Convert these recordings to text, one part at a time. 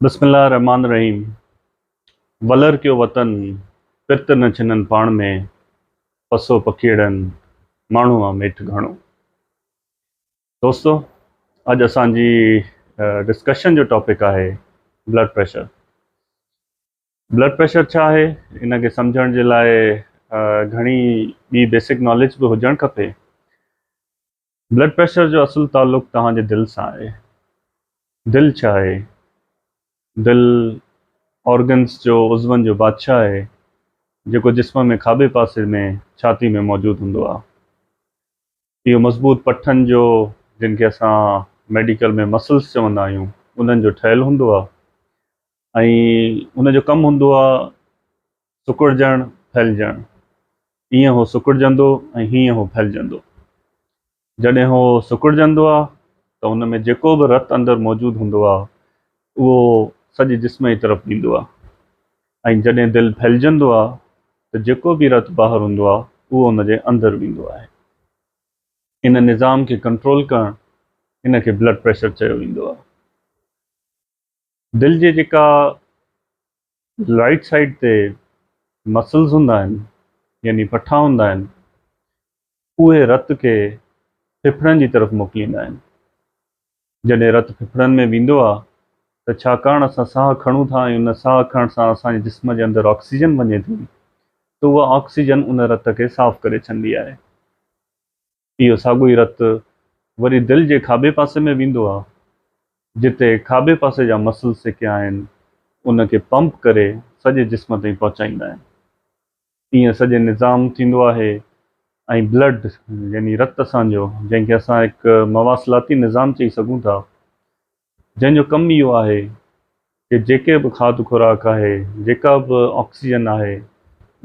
بسم الله الرحمٰن الرحيم ولر ڪيو وطن، پرت نه ڇنن پاڻ ۾، پسو پکيئڙن، ماڻهو آ ميٺ گهڻو. دوستو اڄ اسان جي ڊسڪشن جو ٽاپڪ آهي بلڊ پريشر. بلڊ پريشر ڇا آهي ان کي سمجهڻ جي لاء گهڻي ٻي بيسڪ ناليج به هجڻ کپي. بلڊ پريشر جو اصل تعلق توهان جي دل سان آهي. دل ڇا آهي؟ دل آرگنز جو عضون جو بادشاهه آهي جيڪو جسم ۾ کاٻي پاسي ۾ ڇاتي ۾ موجود هوندو آهي. اهو مضبوط پٺن جو جن کي اسان ميڊيڪل ۾ مسلز چوندا آهيون انهن جو ٺهيل هوندو آهي ۽ ان جو ڪم هوندو آهي سڪڙجڻ ڦهلجڻ. ايئن هو سڪڙجندو ۽ هيئن هو ڦهلجندو. جڏهن هو سڪڙجندو آ ته ان ۾ جيڪو به رت اندر موجود هوندو آ اهو سڄي جسم جي طرف ويندو آ ۽ جڏهن دل ڦهلجندو آ ته جيڪو به رت ٻاهر هوندو آ اهو ان جي اندر ويندو آهي. ان نظام کي ڪنٽرول ڪرڻ ان کي بلڊ پريشر چيو ويندو آ. دل جي جيڪا رائيٽ سائيڊ تي مسلز هوندا آهن يعني پٺا هوندا آهن اهي رت کي ڦڦڙن جي طرف موڪليندا آهن جڏهن رت ڦڦڙن ۾ ويندو آهي ته ڇاڪاڻ اسان ساهه کڻون ٿا ۽ ان ساهه کڻڻ سان اسان جي جسم جي اندر آڪسيجن وڃي ٿي ته اها آڪسيجن ان رت کي صاف ڪري ڇڏندي آهي اهو ساڳيو ئي رت وري دل جي کاٻي پاسي ۾ ويندو آهي، جتي کاٻي پاسي جا مسلز جيڪي آهن، ان کي پمپ ڪري سڄي جسم تائين پهچائيندا آهن. ايئن سڄي نظام ٿيندو آهي ۽ بلڊ يعني رت اسان جو جنهن کي اسان هڪ مواصلاتي نظام چئي سگهون ٿا، جنهن جو ڪم اهو آهي ڪي جيڪي به کاڌ خوراڪ آهي، جيڪا به آڪسيجن آهي،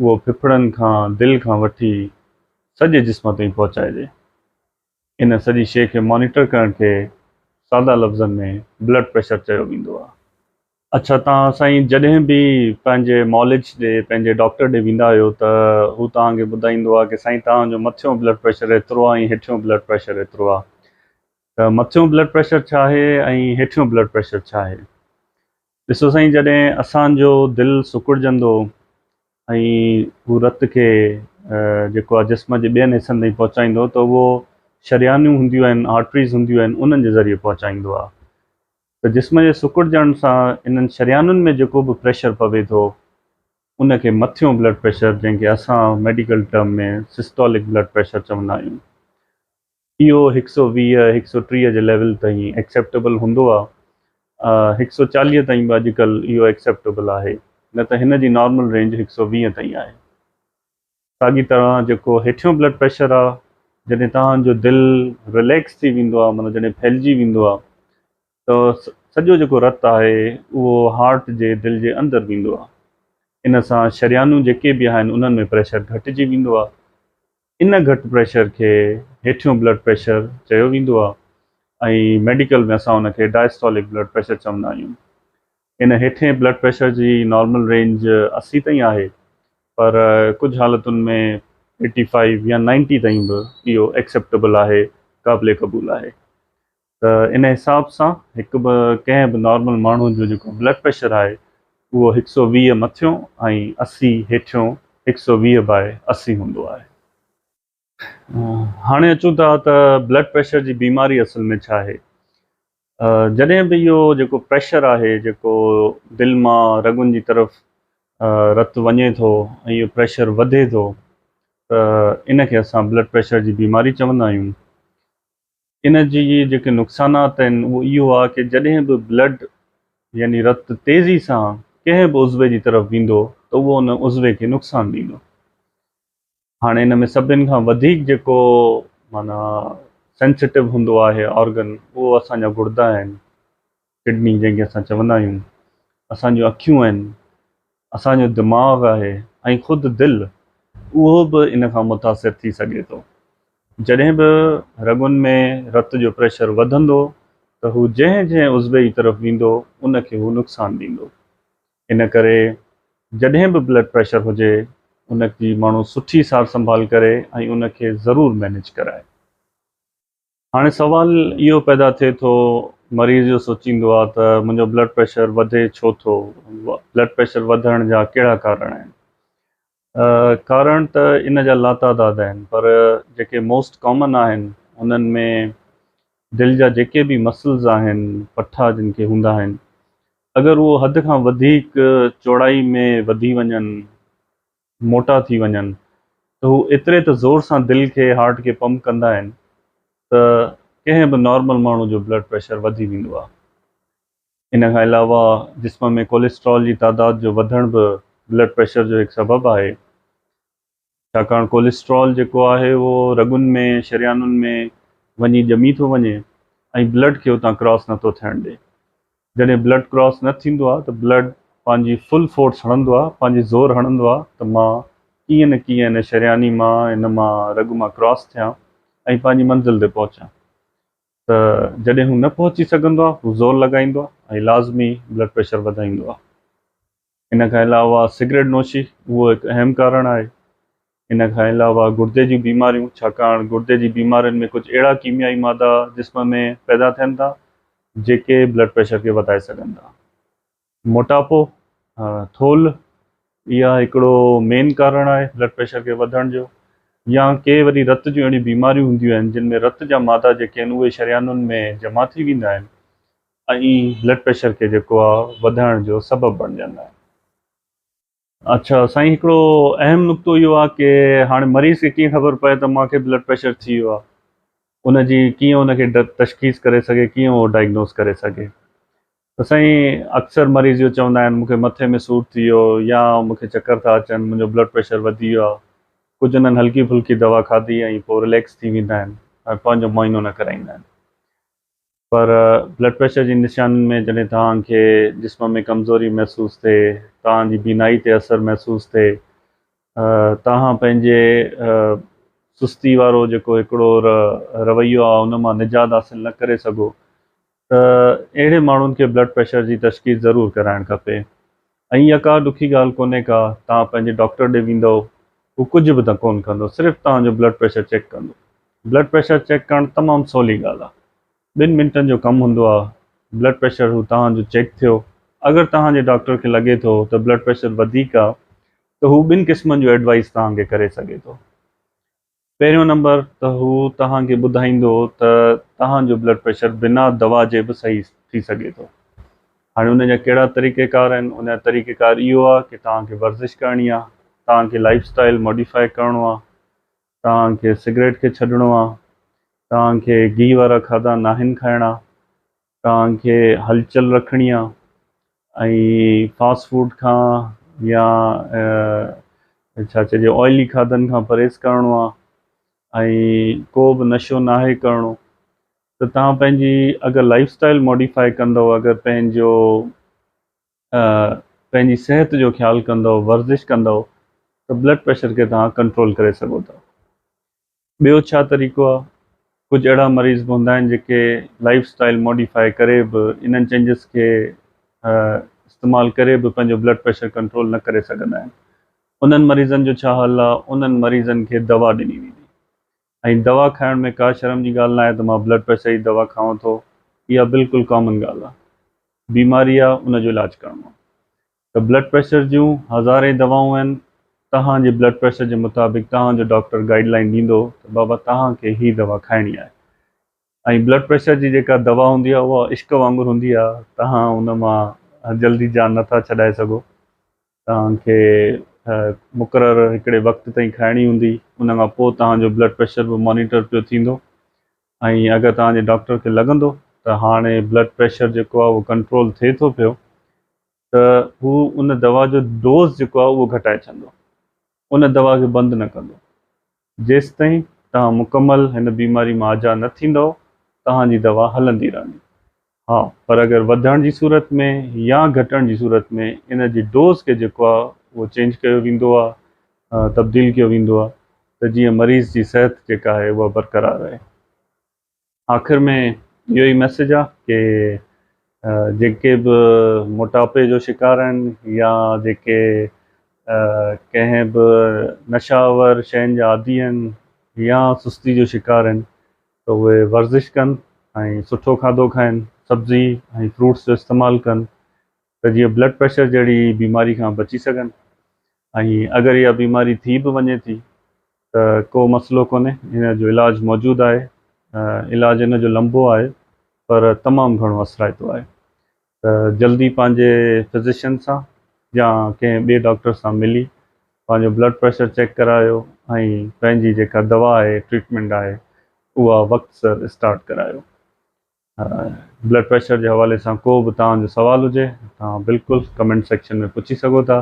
اهو ڦڦڙن کان، دل کان وٺي سڄي جسم تائين پهچائجي. ان سڄي شيء کي مانيٽر ڪرڻ کي سادا لفظن ۾ بلڊ پريشر چيو ويندو آهي. اڇا توهان سائين جڏهن به پنهنجي معالج ڏي، پنهنجي ڊاڪٽر ڏي ويندا آهيو ته هو توهان کي ٻڌائيندو آهي ڪي سائين توهان جو مٿيون بلڊ پريشر ايترو آهي ۽ هيٺيون بلڊ پريشر ايترو آهي. ته مٿيون بلڊ پريشر ڇا آهي ۽ هيٺيون بلڊ پريشر ڇا آهي؟ ڏسو سائين جڏهن اسان جو دل سڪڙجندو ۽ هو رت کي جيڪو آهي جسم جي ٻين حصن تائين پهچائيندو ته اهو شريانيون هونديون آهن آرٽريز هونديون آهن انهن جي ذريعي پهچائيندو آهي ته جسم جي سڪڙجڻ سان انهن شريانن ۾ جيڪو به پريشر پوي ٿو ان کي مٿيون بلڊ پريشر جنهن کي اسان medical term ۾ systolic blood pressure چوندا آهيون اهو هڪ سئو 20، هڪ سئو 30 جي ليول تائين ايڪسيپٽيبل هوندو آ. هڪ سئو 40 تائين به اڄڪلهه اهو ايڪسيپٽيبل آهي نه ته هن جي نارمل رينج هڪ سئو 20 تائين آهي. ساڳي طرح جيڪو هيٺيون بلڊ پريشر آ جڏهن توهان جو دل رليڪس ٿي ويندو آ معنيٰ جڏهن ڦهلجي ويندو آ ته سڄو جيڪو رت آهي اهو هارٽ جي دل جي اندر ويندو آ ان سان شريانون جيڪي به آهن انهن ۾ پريشر گهٽجي ويندو آ. ان گهٽ پريشر کي هيٺيون بلڊ پريشر چيو ويندو آهي ۽ ميڊيڪل ۾ اسان ان کي ڊائسٽولڪ بلڊ پريشر چوندا آهيون. ان هيٺين بلڊ پريشر جي نارمل رينج 80 تائين آهي پر ڪجهه حالتن ۾ ايٽي فائيو يا نائنٽي تائين به اهو ايڪسيپٽيبل آهي، قابل قبول آهي. ته ان حساب سان هڪ به ڪنهن به نارمل ماڻهو جو جيڪو بلڊ پريشر آهي اهو هڪ سئو 20 مٿيون ۽ 80 هيٺيون هڪ سئو 20 باء 80 هوندو آهي. هاڻي اچون ٿا ته بلڊ پريشر جي بيماري اصل ۾ ڇا آهي؟ جڏهن به اهو جيڪو پريشر آهي جيڪو دل مان رڳن جي طرف رت وڃي ٿو ۽ اهو پريشر وڌي ٿو ته ان کي اسان بلڊ پريشر جي بيماري چوندا آهيون. ان جي جيڪي نقصانات آهن اهو اهو آهي ڪي جڏهن به بلڊ يعني رت تيزي سان ڪنهن به عضوي جي طرف ويندو ته اهو ان عضوي کي نقصان ڏيندو. هاڻي ان ۾ سڀن کان وڌيڪ جيڪو معنيٰ سينسيٽو هوندو آهي آرگن اهو اسان جا گڙدا آهن، ڪڊني جنهن کي اسان چوندا آهيون، اسان جون اکيون آهن، اسان جو دماغ آهي ۽ خود دل اهو به ان کان متاثر ٿي سگهي ٿو. جڏهن به رڳن ۾ رت جو پريشر وڌندو ته هو جنهن جنهن عضوي جي طرف ويندو ان کي هو نقصان ڏيندو. ان ڪري جڏهن به بلڊ پريشر هجي ان جي ماڻهو سٺي سار سنڀال ڪري ۽ ان کي ضرور مينيج ڪرائي. هاڻي سوال اهو پيدا ٿئي ٿو مريض اهو سوچيندو آهي ته منهنجو بلڊ پريشر وڌي ڇو ٿو، بلڊ پريشر وڌڻ جا ڪهڙا ڪارڻ آهن؟ ڪارڻ ته ان جا لاتعداد آهن پر جيڪي موسٽ ڪامن آهن انهن ۾ دل جا جيڪي به مسلز آهن، پٺا جن کي هوندا آهن، اگر اهو حد کان وڌيڪ چوڙائي ۾ وڌي وڃن، موٽا ٿي وڃن ته هو ايتري ته زور سان دل کي، هارٽ کي پمپ ڪندا آهن ته ڪنهن به نارمل ماڻهو جو بلڊ پريشر وڌي ويندو آهي. ان کان علاوه جسم ۾ ڪوليسٽرول جي تعداد جو وڌڻ به بلڊ پريشر جو هڪ سبب آهي. ڇاڪاڻ ڪوليسٽرول جيڪو آهي اهو رڳن ۾ شريانن ۾ وڃي ڄمي ٿو وڃي ۽ بلڊ کي اتان ڪراس نٿو ٿيڻ ڏي. جڏهن بلڊ ڪراس نه ٿيندو آهي ته بلڊ پنهنجي فل فورس هڻندو آهي، پنهنجي زور هڻندو آهي ته مان ڪيئن نه ڪيئن هن شرياني مان، هن مان رڳ مان ڪراس ٿيان ۽ پنهنجي منزل تي پهچان. ته جڏهن هو نه پهچي سگهندو آهي، هو زور لڳائيندو آهي ۽ لازمي بلڊ پريشر وڌائيندو آهي. ان کان علاوه سگريٽ نوشي اهو هڪ اهم ڪارڻ آهي. ان کان علاوه گردي جون بيماريون ڇاڪاڻ گردي جي بيمارين ۾ ڪجهه اهڙا ڪيميائي مادا جسم ۾ پيدا ٿين ٿا جيڪي بلڊ پريشر کي وڌائي سگهن ٿا. موٽاپو، ٿولهه، اها هڪڙو مين ڪارڻ آهي بلڊ پريشر کي وڌڻ جو يا ڪي وري رت جون اهڙيون بيماريون هونديون آهن جن ۾ رت جا مادا جيڪي آهن اهي شريانن ۾ جمع ٿي ويندا آهن ۽ بلڊ پريشر کي جيڪو آ وڌائڻ جو سبب بڻجندا آهن. اڇا سائين هڪڙو اهم نقطو اهو آ ڪي هاڻي مريض کي ڪيئن خبر پئي ته مان کي بلڊ پريشر ٿي ويو آ ان جي ڪيئن ان کي تشخيص ڪري سگهي ڪيئن اهو ڊائگنوز ڪري سگهي ته سائين اڪثر مريض اهو چوندا آهن مون کي مٿي ۾ سور ٿي ويو يا مون کي چڪر ٿا اچن منهنجو بلڊ پريشر وڌي ويو آ ڪجهه انهن هلڪي ڦلڪي دوا کاڌي ۽ پوء رليڪس ٿي ويندا آهن ۽ پنهنجو معائنو نه ڪرائيندا آهن. پر بلڊ پريشر جي نشانين ۾ جڏهن توهان کي جسم ۾ ڪمزوري محسوس ٿئي، توهان جي بينائي تي اثر محسوس ٿئي، توهان پنهنجي سستي وارو جيڪو هڪڙو رويو آهي ان مان نجات حاصل نه ڪري سگهو ته اهڙي ماڻهن کي بلڊ پريشر جي تشخيص ضرور ڪرائڻ کپي ۽ اها ڪا ڏکي ڳالهه ڪونهي ڪا توهان پنهنجي ڊاڪٽر ڏي ويندؤ هو ڪجهه به ته ڪونه ڪندو صرف توهان جو بلڊ پريشر چيڪ ڪندو. بلڊ پريشر چيڪ ڪرڻ تمام سولي ڳالهه آهي ٻن منٽن جو ڪم هوندو آهي بلڊ پريشر هو توهان جو چيڪ ٿيو اگر توهان جي ڊاڪٽر کي لڳي ٿو ته بلڊ پريشر وڌيڪ آهي ته هو ٻن قسمن جو ايڊوائس توهان کي ڪري سگهي ٿو پهريون نمبر ته هو توهان کي ٻڌائيندو ته توهان جو بلڊ پريشر بنا دوا جي به صحيح ٿي سگهي ٿو هاڻي ان جا ڪهڙا طريقه ڪار آهن ان جا طريقه ڪار اهو آهي ڪي توهان کي ورزش ڪرڻي آهي توهان کي لائف اسٽائل ماڊيفائي ڪرڻو آهي توهان کي سگريٽ کي ڇڏڻو آ، توهان کي گيهه وارا کاڌا ناهن کائڻا، توهان کي هلچل رکڻي آ ۽ فاسٽ فوڊ کان يا ڇا چئجي آئلي کاڌن کان پرهيز ڪرڻو آ ۽ ڪو به نشو ناهي ڪرڻو ته توهان پنهنجي اگر لائف اسٽائل ماڊيفائي ڪندؤ اگر پنهنجو پنهنجي صحت جو خيال ڪندؤ ورزش ڪندؤ ته بلڊ پريشر کي توهان ڪنٽرول ڪري سگهو ٿا. ٻيو ڇا طريقو آهي ڪجهه اهڙا مريض به هوندا آهن جيڪي لائف اسٽائل ماڊيفائي ڪري به انهن چينجز کي استعمال ڪري به پنهنجو بلڊ پريشر ڪنٽرول نه ڪري سگهندا آهن انهن مريضن جو ڇا حل آهي انهن مريضن کي دوا ڏني ويندي ۽ دوا کائڻ ۾ ڪا شرم جي ڳالهه ناهي ته مان بلڊ پريشر جي دوا کاوان ٿو اها بلڪل ڪامن ڳالهه آهي بيماري آهي ان جو علاج ڪرڻو آهي ته بلڊ پريشر جون هزارين دوائون آهن توهان جي بلڊ پريشر جي مطابق توهان جو ڊاڪٽر گائيڊ لائين ڏيندو ته بابا توهان کي هي دوا کائڻي آهي ۽ بلڊ پريشر جي جيڪا دوا هوندي آهي اها عشق وانگر هوندي آهي توهان ان مان جلدي جان نٿا ڇڏائي سگهو توهان کي مقرر هڪڙي وقت تائين کائڻي هوندي ان کان پوء توهان جو بلڊ پريشر به مانيٽر پيو ٿيندو ۽ اگر توهان جي ڊاڪٽر کي لڳندو ته هاڻي بلڊ پريشر جيڪو آهي اهو ڪنٽرول ٿئي ٿو پيو ته هو ان دوا جو ڊوز جيڪو آهي اهو گهٽائي ڇڏندو ان دوا کي بند نه ڪندو جيستائين توهان مڪمل هن بيماري مان آجا نه ٿيندؤ، توهان جي دوا هلندي رهندي. ها پر اگر وڌڻ جي صورت ۾ يا گهٽڻ جي صورت ۾ ان جي ڊوز کي جيڪو آهي اهو چينج ڪيو ويندو آهي، تبديل ڪيو ويندو آهي ته جيئن مريض جي صحت جيڪا آهي اها برقرار رهي. آخر ۾ اهو ئي ميسيج آ ڪي جيڪي به موٽاپي جو شڪار آهن يا جيڪي ڪنهن به نشا آور شين جا عادي آهن يا سستي جو شڪار آهن ته اهي ورزش ڪن ۽ سٺو کاڌو کائن سبزي ۽ فروٽس جو استعمال ڪن ته جيئن بلڊ پريشر جهڙي بيماري کان بچي سگهن ۽ اگر اها بيماري ٿي به وڃي ٿي ته ڪو مسئلو ڪونهي ان جو علاج موجود آهي علاج ان جو لمبو آهي پر تمام گهڻو اثرائتو آهي ته جلدي پنهنجي فزيشن سان يا ڪنهن ٻئي ڊاڪٽر سان ملي پنهنجو بلڊ پريشر چيڪ ڪرايو ۽ پنهنجي جيڪا دوا آهي ٽريٽمينٽ آهي اها وقت سر اسٽارٽ ڪرايو. بلڊ پريشر جي حوالي سان ڪو به توهان جو سوال هجي توهان بلڪل ڪمينٽ سيڪشن ۾ پڇي سگهو ٿا.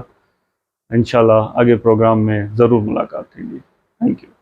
انشاء الله اڳي پروگرام ۾ ضرور ملاقات ٿيندي. Thank you.